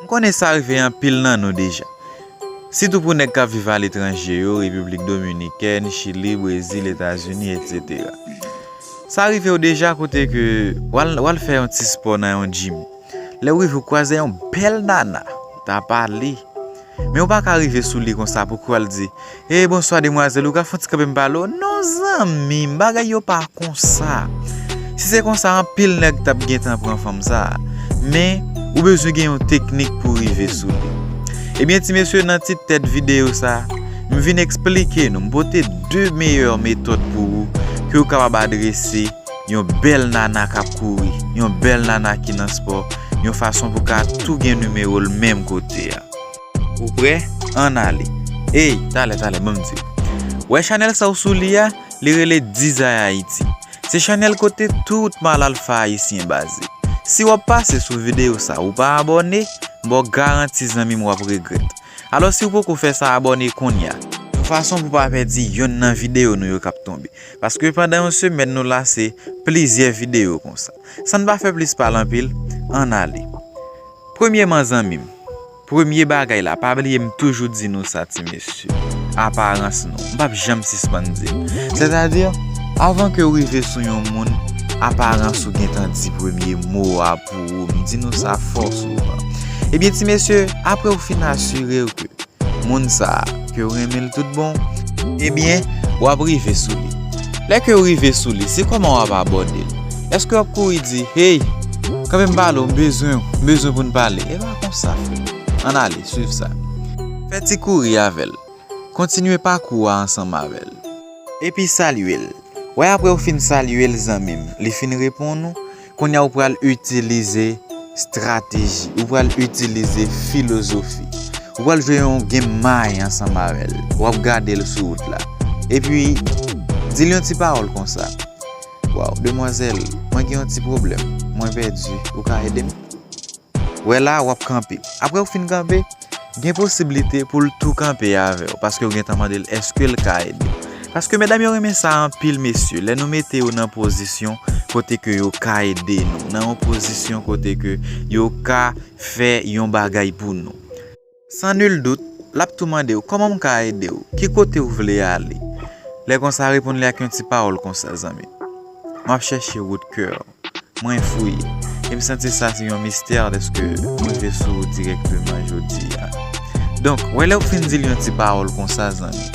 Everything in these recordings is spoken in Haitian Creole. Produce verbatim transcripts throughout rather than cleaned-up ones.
M konnen sa rive anpil nan nou deja. Sitou pou nèg k ap viv aletranje yo, Repiblik Dominikèn, Chili, Brezil, Etazini, etsetera. Sa rive w deja kote ke w al, w al fè yon ti spò nan yon gym. Lè w rive, w kwaze yon bèl nana, w ta pale. Men w pa ka rive sou li konsa pou w al di, "Hey, bonswa, demwazèl, ou ka fè yon ti kanpe m pale w?" Non, zanmi m, bagay yo pa konsa. Si se konsa, anpil nèg t ap gentan pran fanm sa a. Men, ou bezwen gen yon teknik pou rive sou li. Ebyen, ti mesye, nan ti tèt videyo sa a, m vin eksplike nou, m pote de meyè metòd pou ou ke w kapab adrese yon bèl nana k ap kouri, yon bèl nana ki nan spò, yon fason pou w ka tou gen nimewo l menm kote a. Ou prè? Ann ale. Ey, talè, talè, ban m di w. Wè chanèl sa w sou li a, li rele Dizay Ayiti. Se chanèl kote tout mal alfa ayisyen baze. Si w ap pase sou videyo sa, ou pa abòne, m ba w garanti zanmi m w ap regrèt. Alò si w poko fè sa, abòne kounye a. Yon fason pou w pa pèdi yonn nan videyo nou yo k ap tonbe. Paske pandan yon semèn nou la se plizyè videyo konsa. San n pa fè plis pale anpil, ann ale. Premyèman zanmi m, premye bagay la, pa bliye m toujou di nou sa ti mesye, aparans nou, m p ap janm sispann di l. Sètadi, avan ke w rive sou yon moun, aparans ou gentan di premye mo a pou ou, m di nou sa fò souvan. Ebyen ti mesye, apre w fin asire w ke moun sa a, ke w renmen l tout bon, ebyen, w ap rive sou li. Lè ke w rive sou li, se kòman w ap abòde l? Èske w ap kouri di, "Hey, kanpe m pale w, m bezwen w, m bezwen pou n pale"? E pa konsa, frè. Ann ale, swiv sa. Fè ti kouri avè l. Kontinye pakou a ansanm avè l. Epi salye l. Wè apre w fin salye l, zanmi m, li fin reponn ou, kounye a ou pral itilize estrateji, ou pral itilize filozofi. Ou pral jwe yon game may ansanm avè l. W ap gade l sou wout la. Epi, di l yon ti pawòl konsa. Waw, demwazèl, mwen gen yon ti pwoblèm. Mwen pèdi. Ou ka ede m? Wè la, w ap kanpe. Apre w fin kanpe, gen posiblite pou l tou kanpe avè w, paske w gentan mande l èske l ka ede w. Paske medam yo renmen sa anpil, mesye, lè nou mete yo nan pozisyon kote ke yo ka ede nou, nan yon pozisyon kote ke yo ka fè yon bagay pou nou. San nul dout, l ap tou mande w, "Kòman m ka ede w? Ki kote w vle ale?" Lè konsa, reponn li ak yon ti pawòl konsa, zanmi. M ap chèche wout kè w. Mwen fouye. E m santi sa se yon mistè dèske m rive sou ou dirèkteman jodi a. Donk, wè lè w fin di l yon ti pawòl konsa, zanmi,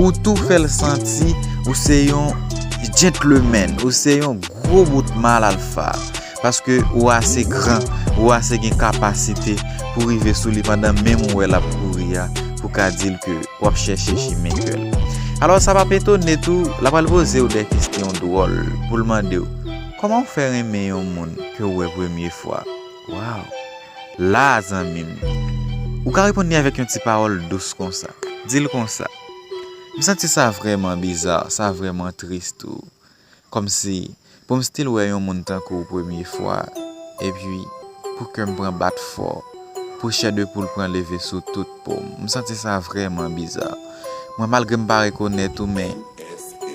ou tou fè l santi ou se yon gentleman, ou se yon gwo bout mal alfa. Paske ou ase gran, ou ase gen kapasite pou rive sou li pandan menm ou wè l ap kouri a, pou ka di l ke w ap chèche chimen kè l. Alò, sa p ap etone tou, l ap pral poze w de kesyon dwòl pou l mande w, "Kòman w fè renmen yon moun ke w wè premye fwa?" Waw! La, zanmi m, ou ka reponn li avèk yon ti pawòl dous konsa. Di l konsa, "M santi sa vrèman biza, sa vrèman tris tou." Kòmsi, pou m still wè yon moun tankou w premye fwa, epi pou kè m pran bat fò, pou chè de poul pran leve sou tout po m. M santi sa vrèman biza. Mwen, malgre m pa rekonèt ou, men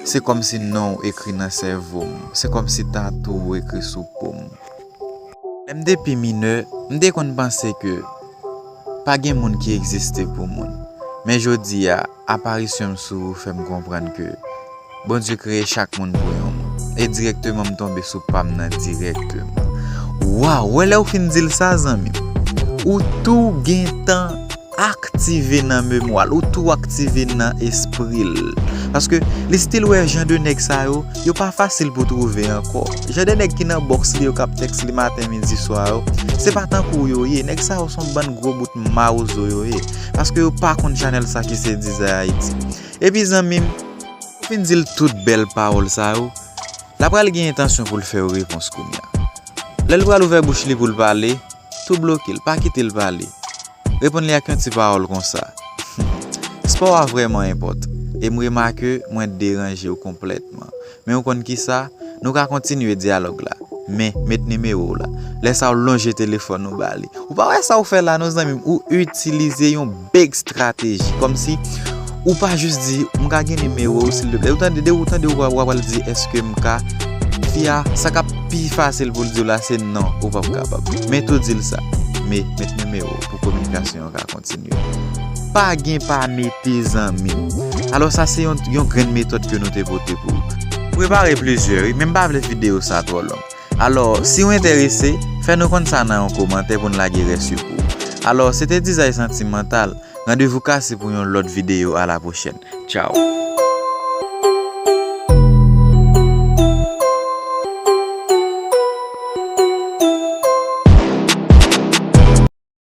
se kòmsi non w ekri nan sèvo m. Se kòmsi tatou w ekri sou po m. Lè m te pi minè, m te konn panse ke pa gen moun ki egziste pou moun. Men jodi a, aparisyon m sou ou fè m konprann ke Bondye kreye chak moun pou yon moun. E dirèkteman m tonbe sou pa m nan dirèkteman. Waw, wè lè w fin di l sa, zanmi m. Ou tou gentan aktive nan memwa l, ou tou aktive nan espri l. Paske li still wè jan de nèg sa yo, yo pa fasil pou twouve ankò. Jan de nèg ki nan bòks li yo k ap tèks li maten, midi, swa yo, se pa tankou w yo ye. Nèg sa yo se yon bann gwo bout mawozo yo ye. Paske yo pa konn chanèl sa ki se Dizay Ayiti. Epi zanmi m, ou fin di l tout bèl pawòl sa yo, l ap pral gen entansyon pou l fè w repons kounye a. Lè l pral ouvè bouch li pou l pale, tou bloke l, pa kite l pale. Reponn li ak yon ti pawòl konsa. Spò a vrèman enpòtan, e m remake mwen deranje w konplètman. Men ou konn kisa? Nou ka kontinye dyalòg la. Men, met nimewo w la. Lè sa a w lonje telefòn ou ba li. Ou pa wè sa w fè la non, zanmi m, ou itilize yon bèg estrateji. Kòmsi, ou pa jis di, "M ka gen nimewo w, silteplè?" Ou tande, de ou tande, ou pa, ou pa pral di, "Èske m ka?" Fi a, sa k ap pi fasil pou l di w la se non, ou p ap kapab. Men tou di l sa. Men met nimewo w pou kominikasyon an ka kontinye. Pa gen pa mete zanmi. Alò sa se yon, yon grenn metòd ke nou te pote pou ou. Prepare plizyè, wi, men m pa vle videyo sa twò long. Alò, si w enterese, fè nou konn sa nan yon kòmantè pou n lage rès yo pou ou. Alò, se te Dizay Santimantal. Randevou kase pou yon lòt videyo. A la pwochèn. Tchaw.